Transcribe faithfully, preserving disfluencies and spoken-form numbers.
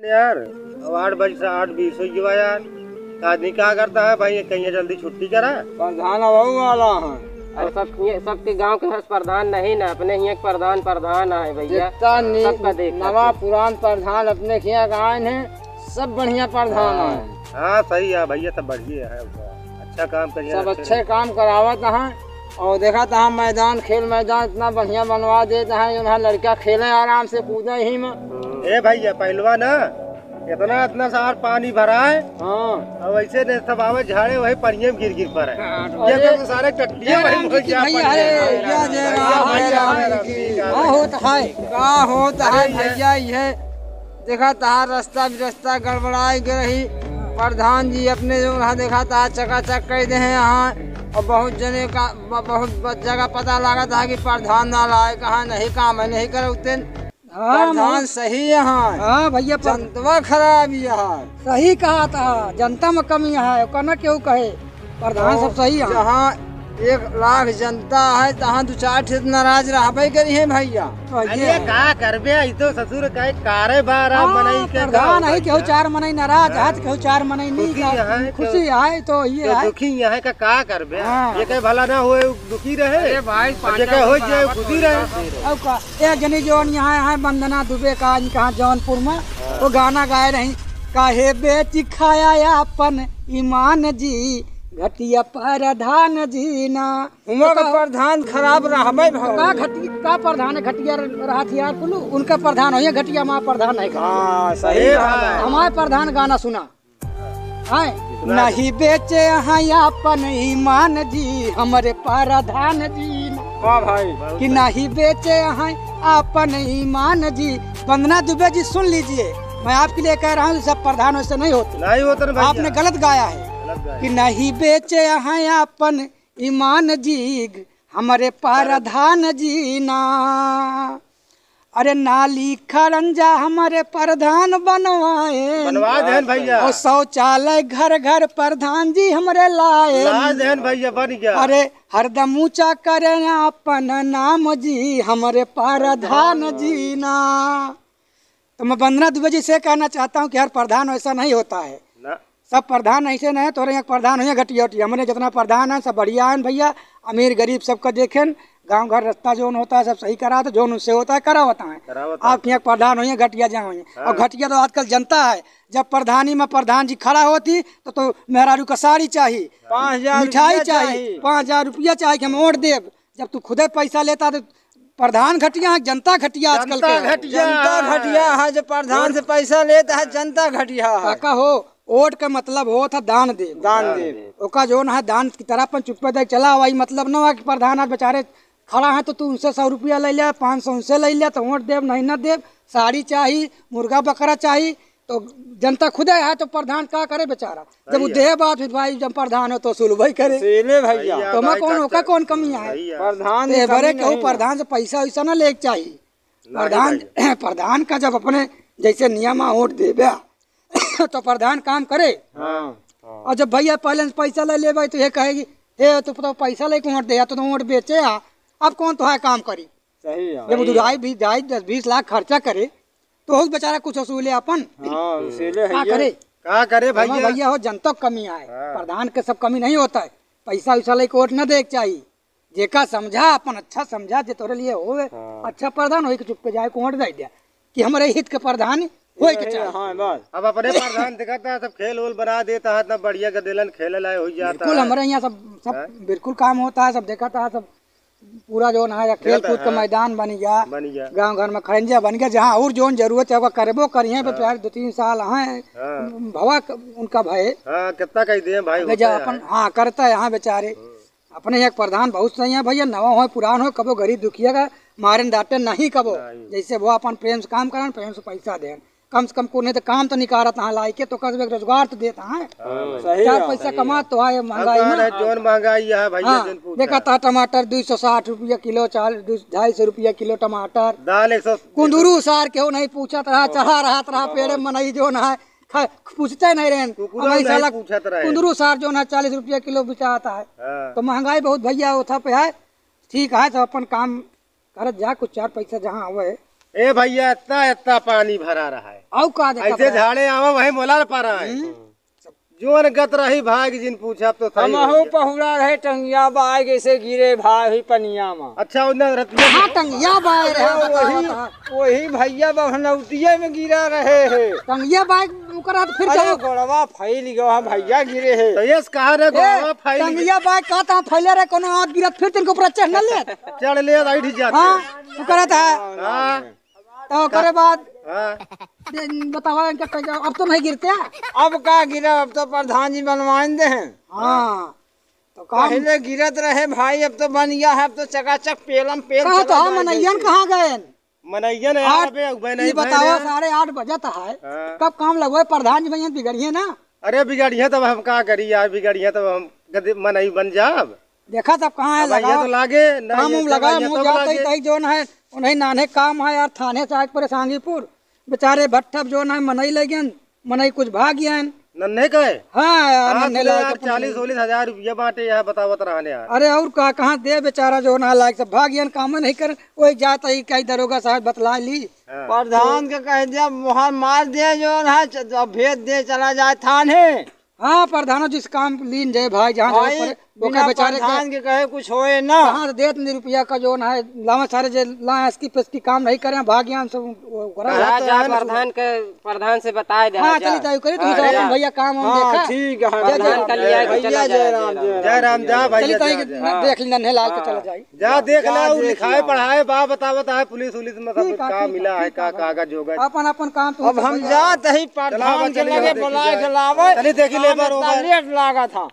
यार, अब आठ बजे से आठ बीस होइ गवा यार। आदमी का करता है भाई, कहीं जल्दी छुट्टी करा। प्रधान अबहू वाला है। अरे सब, ये सबके गांव के हस प्रधान नहीं ना, अपने हियाँ के प्रधान प्रधान है भैया। जितना नि-, सबका देख नवा खातिर। पुरान प्रधान अपने हियाँ के आए हैं, सब बढ़िया प्रधान हाँ। है। हाँ, सही है भैया, सब बढ़िया है, अच्छा काम करिए, सब अच्छे अच्छे काम करावत हैं। और देखा था मैदान, खेल मैदान इतना बढ़िया बनवा देत हैं, उन्हें लड़का खेले आराम से, कूदे ही में। ए भैया, पहलवा ना, इतना, इतना सार पानी भरा है। हाँ। अब ऐसे ने सब आवे झाड़े, वही पनिये में गिर गिर पड़े। हाँ, ये अरे, तो सारे टट्टिया ये वही राम जी की भैया, अरे, भैया, जय राम, भैया, जय राम। भैया, राम जी, का होत है, का होत है अरे, ये भैया, ये देखा तहार रास्ता भी रास्ता गड़बड़ाई गए रही। प्रधान जी अपने जो रहा देखा तहार चकाचक कह दे हैं यहाँ। और बहुत जने का ब-, बहुत ब-, जगह पता लगा था कि प्रधान ना लाए, कहाँ नहीं काम है, नहीं करे उतने। हाँ, प्रधान सही है। हाँ भैया, पर जनतवा खराब ही है। सही कहा था, जनता में कमी है, ओकर ना केहू कहे। प्रधान सब सही है। जहाँ एक लाख जनता है, तहाँ दू चार ठे नाराज रहबे करी है भैया। तो अरे ये है। का करबे, ई तो ससुर का एक कारे बार आप हाँ, मनई के प्रधान गाँव है, केहू भैया। चार मनई नाराज हाँ। है, तो केहू चार मनई नहीं खुशी का, है, खुशी केहू है, तो ये केहू है। दुखी है का, का करबे? हाँ। ये कहे भला ना होए, दुखी रहे। अरे भाई, और पाँच ये कहे हो बराबर जाए, हो खुशी रहे। जाए। अब का, एक जनी जौन यहाँ है, वंदना दुबे का, इनका जौनपुर में, हाँ। वो गाना गाए रही, "काहे बेची खाया अपन ईमान जी, घटिया प्रधान जी ना।" हुआँ का प्रधान खराब रहबे भवा। का घटी-, का प्रधान है घटिया रहत यार कुलू? उनका प्रधान होइहैं घटिया, हमार प्रधान है घटिया। हाँ, सही ए बात भाई। है। हमार प्रधान गाना सुना। हैं? सुना दे। "नहीं बेचे हैं अपन ईमान जी, हमरे प्रधान जी।" वाह भाई। कि "नहीं बेचे हैं अपन ईमान जी।" वंदना दुबे जी सुन लीजिए, मैं आपके लिए कह रहा हूँ, सब प्रधान वैसे नहीं होते। नहीं होते ना भैया। आपने गलत गाया है। गलत गाया। कि "नहीं बेचे हैं अपन ईमान जी, हमरे प्रधान जी ना। अरे नाली खरंजा हमरे प्रधान बनवाए। बनवा देन भैया। और शौचालय घर घर प्रधान जी हमरे लाए। ला देन भैया, बन गया। अरे हरदम ऊंचा करे अपन नाम जी, हमरे प्रधान जी ना।" तो मैं वंदना दुबे जी से कहना चाहता हूँ कि हर प्रधान वैसा नहीं होता है। ना। सब प्रधान ऐसे नहीं है, तोरे यहाँ प्रधान होइहैं घटिया उटिया। हमरे जितना प्रधान है, सब बढ़िया है भैया। अमीर गरीब सबका देखें, गाँव घर रास्ता जौन होता है, सब सही करा, तो जौन उससे होता है, करा होता है। करा होता है। आपके यहाँ प्रधान होइहैं घटिया जहाँ होइहैं। हाँ। और घटिया तो आजकल जनता है, जब प्रधानी में प्रधान जी खड़ा होती, तो, तो मेहरारू का साड़ी चाहिए, पाँच हजार मिठाई रुपया चाहिए, चाहिए। पाँच हजार रुपया चाहिए कि हम वोट देब। जब तू खुदे पैसा लेता तो प्रधान घटिया है, जनता घटिया आजकल जनता के। घटिया। जनता घटिया है, जो प्रधान से पैसा लेता है, जनता घटिया है। काका हो, वोट का मतलब होत है दान दे। दान दे। ओका जौन है दान की तरह अपन चुप्पे दे चला, वही मतलब ना हुआ कि प्रधान आज बेचारे खड़ा है तो तू उनसे सौ रुपया ले ले, पाँच सौ उनसे ले ले, तो वोट देब, नहीं ना देब, साड़ी चाही, मुर्गा बकरा चाही, तो जनता खुदे है तो प्रधान का करे बेचारा? जब वो सही है। देहे बात फिर भाई जब प्रधान हो तो सुलभ ही करे। सीले भैया। भैया, तो मैं भाई कौन, का ओका कौन कमी है? भैया। प्रधान तो ये की बरे कमी केहू नहीं है। प्रधान से पैसा वैसा ना लेके चाहिए। नहीं प्रधान, भाई। प्रधान का जब अपने जैसे नियम आ वोट देबे तो प्रधान काम करे। हाँ। और जब भैया पहले से पैसा ले लेबे तो ये कहेगी, "हे, तू तो पैसा लेके वोट दे, या तो, तो वोट बेचे आ, अब कौन तो है काम करी?" सही है। जब सही है। ढाई, बीस, ढाई, दस, बीस लाख खर्चा करे, तो हो बेचारा कुछ वसूले अपन। हाँ, वसूले है का ये। करे? का करे भैया? भैया हो, जनता की कमी आए, हाँ। प्रधान के सब कमी नहीं होता है। पैसा वैसा लेके वोट न दे के चाहिए। जेका समझा, अपन अच्छा समझा, जे तोरे लिए होवे, हाँ। अच्छा प्रधान होई के चुप के जाए, को वोट दे दिया कि हमरे हित के प्रधान होई के ये चाहिए। हाँ, बस। अब अपने प्रधान देखता है, सब खेल वोल बना देता है, इतना बढ़िया गदेलन खेले लाए हो जाता बिल्कुल, है। हमरे यहाँ सब, सब हाँ। बिल्कुल काम होता है, सब देखता है, सब पूरा जौन है, खेल कूद का हाँ। मैदान बन गया, बन गया। गाँव घर में खड़ंजा बन गया, जहाँ और जौन जरूरत है, ओका करबो करिए, हाँ। बेचारे दो तीन साल हैं, हाँ। भवा क-, उनका भय। हाँ, कितना कह दिए भाई, अबे होता जा है। अपन, हाँ, करता है, हाँ, बेचारे। हम्म। अपने एक प्रधान बहुत सही है भैया, नवा हो, पुरान हो, कबो गरीब दुखिया का मारे डांटे नहीं कबो। नहीं। जैसे वो अपन प्रेम से काम करन, प्रेम से पैसा देन। कम से कम को नहीं तो काम तो निकारत हाँ लाई के, तो कस एक रोजगार तो देत हाँ। हाँ, सही चार है। पैसा सही कमा है। तो आए महंगाई अब में। अरे जौन महंगाई है भैया, हाँ, जौन पूछा। देखा था टमाटर दो सौ साठ रुपया किलो, चालीस, दो, ढाई सौ रुपया किलो टमाटर। दाल एक सौ। कुंदरू सार केहू नहीं पूछत रहा, चढ़ा रहत रहा, पेड़े मनई जौन है, खा-, पूछते नहीं रहे। कुकुरो अब ऐसा नहीं लग-, पूछत रहे। कुंदरू सार जौन है चालीस रुपया किलो बिचाता है। हाँ। तो महंगाई बहुत भैया ओथा पे है। ठीक है, तो अपन काम करत जा, कुछ चार पैसा जहाँ आवे, ए भइया, इतना, इतना पानी भरा रहा है। अउ का देखत ऐसे रहा? झाड़े आवा, वहीं मोला पारा है। हम्म। जोन गत रही भाग जिन पूछा, अब तो सही हमहू हो गया। पहुरा रहे टंगिया बाय, जैसे गिरे भाई पनिया में। अच्छा, उन्हें रतिया हाँ, टंगिया बाय रहे, अरे, बतावा वही, तो। वही भइया बहनौतिया में गिरा रहे हैं। टंगिया बाय ओकरा तो फिर अरे, कहो। गोड़वा फैल गया, हम भइया गिरे हैं। तो ये कहा रे, ए, गोड़वा फैल गया। टंगिया बाय का ता फैले रहे, कोनो आदमी गिरत फिर तिनको ऊपर चढ़ न ले। चढ़ ले, बैठ जाते। हाँ, ओकरा था। हाँ। तो ओकरे बाद हाँ। दे, बतावा इनका कैसे, अब तो नहीं गिरते? अब का गिरा, अब तो प्रधान जी बनवाइन दे हैं। हाँ, तो काम पहले गिरत रहे भाई, अब तो बन गया है, अब तो चकाचक पेलम पेल कहा तो चला हम जाए मनैयन जैसे। कहाँ गए? मनैयन यार, आठ, अबे, अबे ये नहीं बतावा, भैया। साढ़े आठ बजत है, हाँ। कब काम लगवा? प्रधान जी भैया बिगड़िए ना। अरे बिगड़िए तब हम का करी यार, बिगड़िए तब हम गदे मनई बन जाब। देखा तब कहाँ है अब ये लगाओ। तो लागे, ना काम ये उम सब लगा, ये मुँह सब जाता ही लागे। तई जोन है, उन्हें नान्हे काम है यार, थाने से आके परेशांगीपुर, बेचारे भट्ठब जोन है, मनई ले गयन, मनई कुछ भाग गयन। नन्हे का है? हाँ यार, हाँ, नन्हे सुने लाल यार, के चालीस उलीस हजार रुपया बाटे, यह बतावत रहने यार। अरे और का, कहाँ दे बेचारा जोन है, लायक सब भाग गयन, काम नहीं करन, वही जाता ही कहीं दरोगा साहब बतला ली। हाँ। प्रधान के कह दिया, मुहर मार दे जोन है, च-, अब भेज दे, चला जाए थाने। हाँ, प्रधानो जिस काम लीन जाए भाई, जहाँ जाए भाई, पड़े, ओकर बिना बेचारे के प्रधान के कहे कुछ होए ना। कहाँ से देत नहीं रुपया का जोन है, लावा सारे जे लाए, असकी पेसकी काम नहीं करे, भाग गया सब, वो करा। कहा जा, जा, प्रधान के, प्रधान से बताए दे, हाँ, जा। चली ताई करी, तू अरे, अपन भैया काम हम हाँ, देखा। ठीक है, जा, जा, प्रधान का लिया के भैया, चला जा, जय राम, जय राम। जय राम, जा भैया, चली ताई जा, के जा। देख ली, नन्हे लाल के हाँ। चला जाई। जा देख जा ला, उ देख लिखाए ला। पढ़ाए बा, बतावत है पुलिस उलिस में सब ठीक कुछ है, का ठीक मिला है, है, ठीक का है। कागज होगा। अपन, अपन काम तू अब सब हम भैया। जात ही चला, प्रधान के चलिए, लगे देखी बुलाए जाए। के लावे। चलिए, देखी काम लेबर इतना ओबर। लेट लागा था।